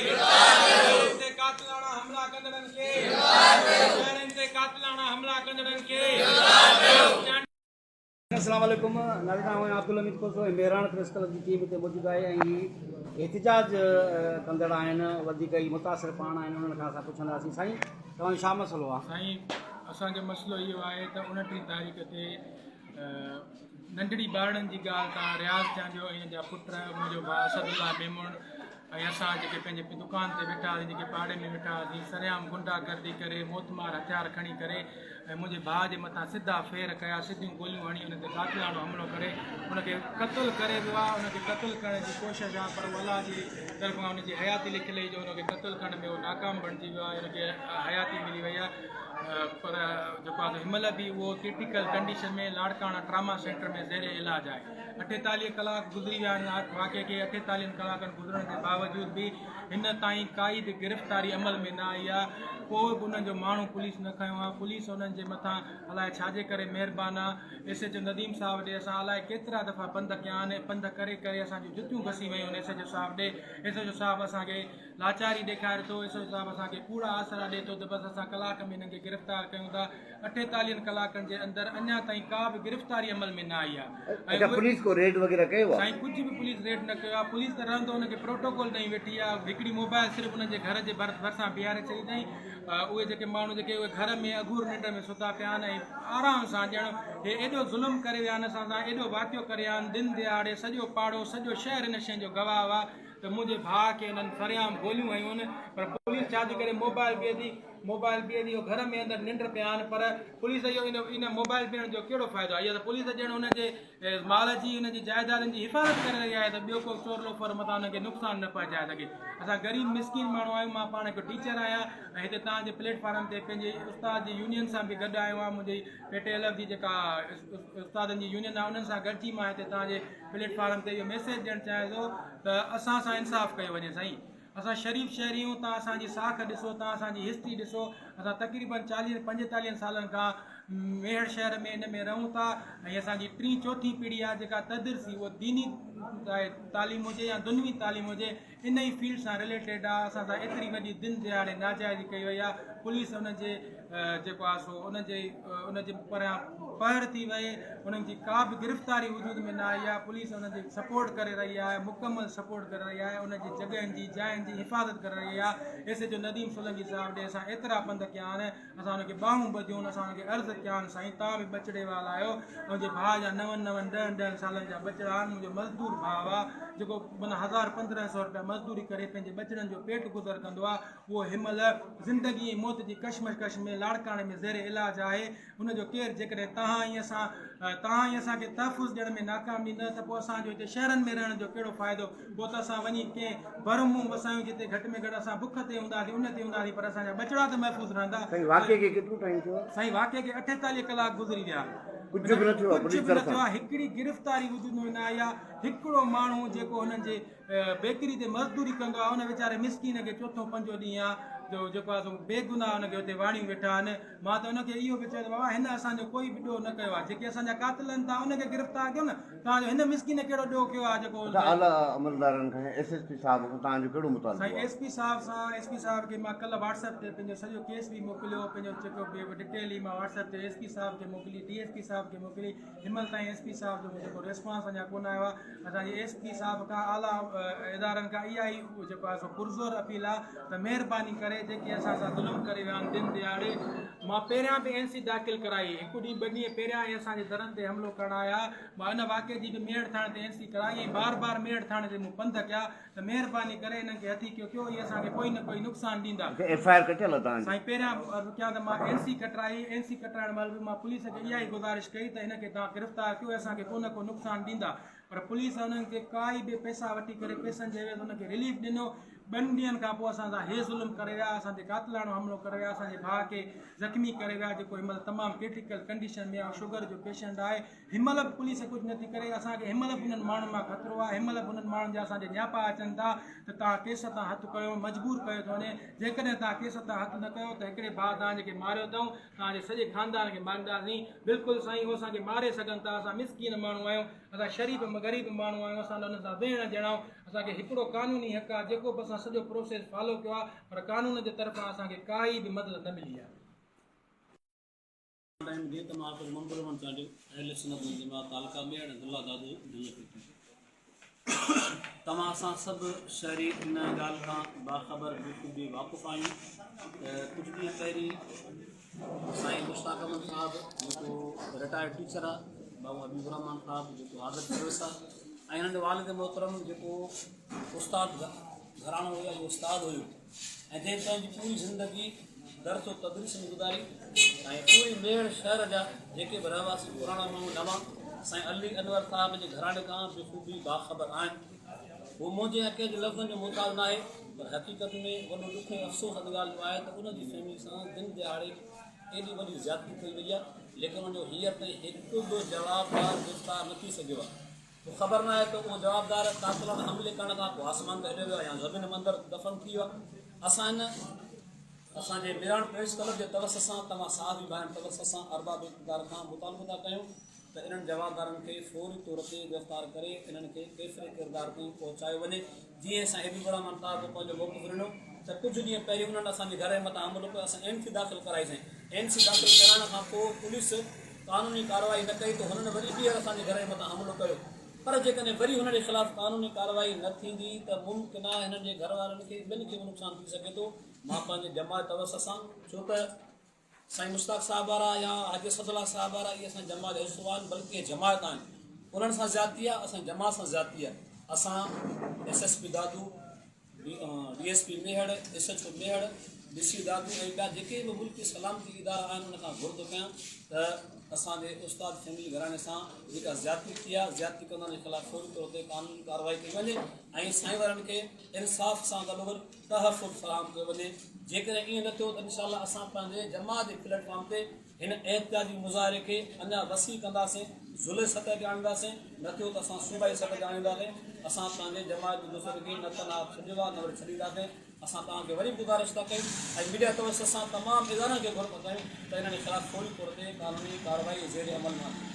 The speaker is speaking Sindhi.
شهرين تي قاتلاڻا حملا ڪندڙن کي گرفتار ڪيو شهرين تي قاتلاڻا حملا ڪندڙن کي گرفتار ڪيو. السلام عليڪم ناظرين آئون آهيان عبدالحميد کوسو ۽ مهراڻ پريس ڪلب جي ٽيم هتي موجود آهي ۽ هي احتجاج ڪندڙ آهن وڌيڪ هي متاثر پاڻ آهن انهن کان اسان پڇنداسين سائين توهان جو ڇا مسئلو آهي؟ سائين اسان جو مسئلو اهو آهي ته 29 تاريخ تي ننڍڙي ٻارڙن جي ڳالهه تان رياض چانڊيو ۽ ان جا پٽ منهنجو ڀاء اسد الله ميمڻ ۽ اسان جيڪي پنهنجي دڪان تي ويٺا هئاسين جيڪي پاڙي ۾ ويٺا هئاسين سرعام غنڊا گردي ڪري موتمار هٿيار کڻي ڪري ۽ منهنجي ڀاء جي مٿان سڌا فير ڪيا سڌيون گوليون هڻي ان تي قاتلاڻو حملو ڪري ان کي قتل ڪري ويو آهي ان کي قتل ڪرڻ جي ڪوشش آهي پر الله جي طرفان ان جي حياتي لکيل هئي جو ان کي قتل ڪرڻ ۾ هو ناڪام بڻجي ويو آهي ان کي حياتي ملي وئي آهي پر جيڪو آهي هن مهل به اهو critical condition ۾ Larkana trauma centre ۾ زير علاج آهي. 48 ڪلاڪ گذري ويا آهن واقعي کي 48 ڪلاڪن گذرڻ جي باوجود به هن تائين ڪائي به گرفتاري عمل ۾ نه آئي آهي ڪو به انهن جو ماڻهو پوليس نه کنيو آهي پوليس انهن جي مٿان الائي ڇا جي ڪري مهربان آهي ايس ايڇ او نديم صاحب ڏي اسان الائي ڪيترا دفعا پنڌ ڪيا آهن پنڌ ڪري ڪري اسان جون جتيون گسي ويون آهن ايس ايڇ او صاحب ڏي ايس ايڇ او صاحب اسان کي لاچاري ڏيکاري ٿو، ايس ايڇ او صاحب اسان کي ڪوڙا آسرا ڏئي ٿو ته بس اسان ڪلاڪ ۾ هنن کي گرفتار ڪيون ٿا، اٺيتاليهن ڪلاڪن جي اندر اڃا تائين ڪا به گرفتاري عمل ۾ نه آئي آهي ۽ اڇا پوليس ڪو ريڊ وغيره ڪيو آهي؟ سائين ڪجهه به پوليس ريڊ نه ڪيو آهي، پوليس ته رهندو ان کي پروٽوڪول ڏئي ويٺي آهي، هڪڙي موبائل صرف انهن جي گهر جي ڀرسان بيهاري ڇڏي اٿائين، اهي جيڪي ماڻهو جيڪي اهي گهر ۾ اگهور ننڊ ۾ ستا پيا آهن ۽ آرام سان ڄڻ هي ايڏو ظلم ڪري ويا آهن اسان سان ايڏو واقعو ڪري ويا آهن دن دهاڙي سڄو پاڙو سڄو شهر ان شيء جو گواهه آهي ته منهنجي ڀاء کي انهن سرعام گوليون هنيون پر پوليس ڇا ٿي ڪري موبائل بيهي ٿي موبائل بيهي ٿي اهو گهر ۾ اندر ننڊ پيا آهن پر پوليس اهو ان ان موبائل بيهڻ جو ڪهڙو فائدو آهي اها ته پوليس ڄڻ ان جي مال جي ان جي جائيدادن جي حفاظت ڪري رهي آهي ته ٻيو ڪو چور لوفر متان انهن کي نقصان نه پهچائي سگهي اسان غريب مسڪين ماڻهو آهيون مان پاڻ هڪ ٽيچر آهيان ۽ هتي توهان جي پليٽ فارم تي پنهنجي استاد جي يونين سان به گڏ آيو آهيان منهنجي پي ٽي ايل ايف جي جيڪا استادن جي يونين آهي انهن سان گڏجي مان هتي توهان جي پليٽ فارم تي اهو ميسيج ڏيڻ چاهيان ٿو ته اسان سان انصاف ڪيو وڃي سائين اسان شريف شهري آهيون تان اسان جي ساک ڏسو تان اسان جي هسٽري ڏسو اسان تقريبن چاليهن پنجيتاليهن سالن کان ميهڙ شهر ۾ ان ۾ رهون ٿا ۽ اسان جي ٽين چوٿين پيڙهي آهي جيڪا تدرسي اهو ديني تعليم هجي يا دنوي تعليم هجي ان ئي فيلڊ سان رليٽيڊ آ اسان سان ايتري وڏي دن دهاڙي ناجائزي ڪئي وئي آ پوليس ان جي جيڪو آ سو ان جي ان جي پريان پهر ٿي وئي انهن جي ڪا به گرفتاري وجود ۾ نه آئي آ پوليس ان جي سپورٽ ڪري رهي آهي مڪمل سپورٽ ڪري رهي آهي ان جي جڳهين جي جاين جي حفاظت ڪري رهي آ S H O Nadeem Solangi صاحب ڏي اسان ايترا پنڌ ڪيا آهن اسان ان کي ٻانهون ٻڌيون اسان ان کي عرض ڪيا آهن سائين توهان به ٻچڙي والا آهيو منهنجي ڀاء جا نون نون ڏهن ڏهن سالن جا ٻچڙا آهن منهنجو مزدور ڀاء آهي جيڪو معنيٰ هزار 1500 رپيا مزدوري ڪري پنهنجي ٻچڙن جو پيٽ گذر ڪندو آهي اهو هن مهل زندگي ۽ موت جي ڪشمڪش ۾ لاڙڪاڻي ۾ زير علاج آهي ان جو ڪير جيڪڏهن توهان ئي اسان توهان ئي اسان کي تحفظ ڏيڻ ۾ ناڪام ڏيندا ته پوء اسان جو هتي شهرن ۾ رهڻ جو ڪهڙو فائدو پوء ته اسان وڃي ڪنهن بر منهن وسايون جتي گهٽ ۾ گهٽ اسان بک تي هونداسين ان تي هونداسين پر اسان جا ٻچڙا ته محفوظ رهندا. سائين واقعي کي ڪيترو ٽائيم ٿيو آهي؟ سائين واقعي کي 48 ڪلاڪ گذري ويا ڪجهه به نه ٿيو آهي ڪجهه پوليس به نه طرفان ٿيو آهي هڪڙي گرفتاري وجود ۾ نه آئي آهي هڪڙو ماڻهو جيڪو هنن جي بيڪري تي مزدوري ڪندو آهي ان ويچاري مسڪين کي چوٿون پنجون ڏينهن آهي جو جيڪو آهي سو بيگناهه ان کي اتي واڻيون ويٺا آهن مان ته ان کي اهو به چيو ته بابا هن اسان جو ڪوئي به ڏوهه نه ڪيو آهي جيڪي اسان جا قاتل آهن توهان ان کي گرفتار ڪيو نه توهان جو هن مسڪين ڪهڙو ڏوهه ڪيو آهي جيڪو اڇا اعليٰ عملدارن کان ايس ايس پي صاحب کان توهان جو ڪهڙو مطالبو سائين آهي؟ ايس پي صاحب سان ايس پي صاحب کي مان ڪلهه واٽس ايپ تي پنهنجو سڄو ڪيس به موڪليو پنهنجو جيڪو به ڊٽيل هئي مان واٽس ايپ تي ايس پي صاحب کي موڪلي ڊي ايس پي صاحب کي موڪلي هن مهل تائين ايس پي صاحب جو منهنجو ڪو ريسپانس اڃا ڪونه آيو آهي اسان جي ايس پي صاحب کان اعليٰ ادارن کان اها ئي جيڪو آهي سو پرزور اپيل آهي ته مهرباني ڪري جيڪي اسان سان ظلم ڪري ويا آهن دن ڏهاڙي مان پهريان به اين سي داخل ڪرائي هڪ ڏينهن ٻه ڏينهن پهريان ئي اسان جي درن تي حملو ڪرڻ آيا مان ان واقعي جي به ميهڙ ٿاڻي تي اين سي ڪرائي ۽ بار بار ميهڙ ٿاڻي تي مون پنڌ ڪيا ته مهرباني ڪري انهن کي هٿيڪيو ڪيو اهي اسان کي ڪوئي نه ڪوئي نقصان ڏيندا. اڇا ايف I R ڪٽيل آهي توهان جي؟ سائين پهريان عرض ڪيان ته مان اين سي ڪٽرائي اين سي ڪٽرائڻ مهل به مان پوليس کي اها ئي گذارش ڪئي ته هن کي توهان گرفتار ڪيو اهي اسان کي ڪو نه ڪو نقصان ڏيندا پر پوليس انهن کي ڪائي به پئسا وٺي ڪري پئسن جي عيوض انهن کي رليف ڏنو ٻن ڏينهن کان پوء اسان سان هي ظلم ڪري ويا اسان تي قاتلاڻو حملو ڪري ويا اسان جي ڀاء کي زخمي ڪري ويا جيڪو هن مهل تمام ڪرٽيڪل ڪنڊيشن ۾ آهي شگر جو پيشنٽ آهي هن مهل به پوليس ڪجهه نٿي ڪري، اسان کي هن مهل به انهن ماڻهن مان خطرو آهي، هن مهل به انهن ماڻهن جا اسان ڏي نياپا اچن ٿا ته توهان ڪيس تان هٿ ڪيو، مجبور ڪيو ٿو وڃي، جيڪڏهن توهان ڪيس تان هٿ نه ڪيو ته هڪڙي ڀاء توهان جي کي ماريو اٿئون، توهان جي سڄي خاندان کي مارينداسين، بلڪل سائين هو اسان کي ماري سگهن ٿا، اسان مسڪين ماڻهو آهيون، اسان شريف مگر. غريب ماڻهو آهيون اسان انهن سان ويهڻ جهڙا آهيون اسان کي هڪڙو قانوني حق آهي جيڪو به اسان سڄو پروسيس فالو ڪيو آهي پر قانون جي طرفان اسان کي ڪائي به مدد نه ملي آهي. ٽائيم جيئن ته مان حافظ محمد الرحمان چانڊيو اهل سنت والجماعت تعلقه ميهڙ ۽ ضلع دادو جنرل سيڪريٽري توهان اسان سڀ شهري ان ڳالهه کان باخبر بخوبي واقف آهيون ته ڪجهه ڏينهن پهرين سائين مشتاق احمد صاحب جيڪو رٽائرڊ ٽيچر آهي بابو حبيب الرحمان صاحب جيڪو حاضر سروس آهي ۽ هنن جو والد محترم جيڪو استاد گهراڻو هيو ۽ استاد هيو ۽ جنهن پنهنجي پوري زندگي درس و تدريس ۾ گذاري ۽ پوري ميهڙ شهر جا جيڪي به رهواسي پراڻا ماڻهو نوان سائين علي انور صاحب جي گهراڻي کان بخوبي باخبر آهن. هو منهنجي ۽ ڪنهن جي لفظن جو محتاج ناهي پر حقيقت ۾ وڏو ڏک ۽ افسوس ان ڳالهه جو آهي ته ان جي فيملي سان دن ڏهاڙي ايڏي وڏي زيادتي ڪئي وئي آهي ليڪن ان جو هينئر تائين هڪ به جوابدار گرفتار نه ٿي سگهيو آهي. پوء خبر ناهي ته اهو جوابدار قاتلن حملي ڪرڻ کان پوء آسمان تي هليو ويو آهي يا زمين ۾ اندر دفن ٿي ويو آهي. اسان هن اسان جي ميراڻ پريس ڪلب جي توسط سان توهان صحافي ڀائرن توسط سان ارباب اقتدار کان مطالبو ٿا ڪيون ته انهن جوابدارن کي فوري طور تي گرفتار ڪري انهن کي ڪيفر ڪردار تائين پهچايو وڃي جيئن سائين حبيب الرحمان صاحب به پنهنجو موقف ڏنو ته ڪجهه ڏينهن پهرين انهن اسان جي گهر جي مٿان حملو ڪيو اسان اين سي داخل ڪرائي سين اين سي داخل ڪرائڻ کان پوء پوليس قانوني ڪارروائي نه ڪئي ته هنن وري ٻيهر اسان جي گهر جي مٿان حملو ڪيو پر جيڪڏهن وري هنن جي خلاف قانوني ڪارروائي نه ٿيندي ته ممڪن آهي هنن جي گهر وارن کي ٻين کي به نقصان ٿي سگهي ٿو مان پنهنجي جماعت توسط سان ڇو ته سائين مشتاق صاحب وارا يا حاجي اسد الله صاحب وارا اهي اسان جي جماعت جو حصو آهن بلڪه اهي جماعت آهن انهن سان زيادتي آهي اسان جي جماعت سان زيادتي آهي اسان S S P Dadu D S P Mehar S H O Mehar D C Dadu ۽ ٻيا جيڪي به ملڪي سلامتي ادارا آهن ان کان گهر ٿو ڪيان ته اسان جي استاد فيملي گهراڻي سان جيڪا زيادتي ٿي آهي زيادتي ڪندڙن جي خلاف فوري طور تي قانوني ڪارروائي ڪئي وڃي ۽ سائين وارن کي انصاف سان گڏوگڏ تحفظ فراهم ڪيو وڃي، جيڪڏهن ائين نه ٿيو ته انشاء الله اسان پنهنجي جماعت جي پليٽ فارم تي هن احتجاجي مظاهري کي اڃا وسيع ڪنداسين، ضلعي سطح تي آڻينداسين، نه ٿيو ته اسان صوبائي سطح تي آڻينداسين، اسان پنهنجي جماعت جي دوستن کي نه تنها ڇڏيو آهي نه وري ڇڏينداسين، اسان توهان کي وري به گذارش ٿا ڪيون ۽ ميڊيا توسط سان تمام ادارن کي گهر ٿا ڪيون ته انهن خلاف فوري طور تي قانوني ڪارروائي زير عمل ۾ آڻي.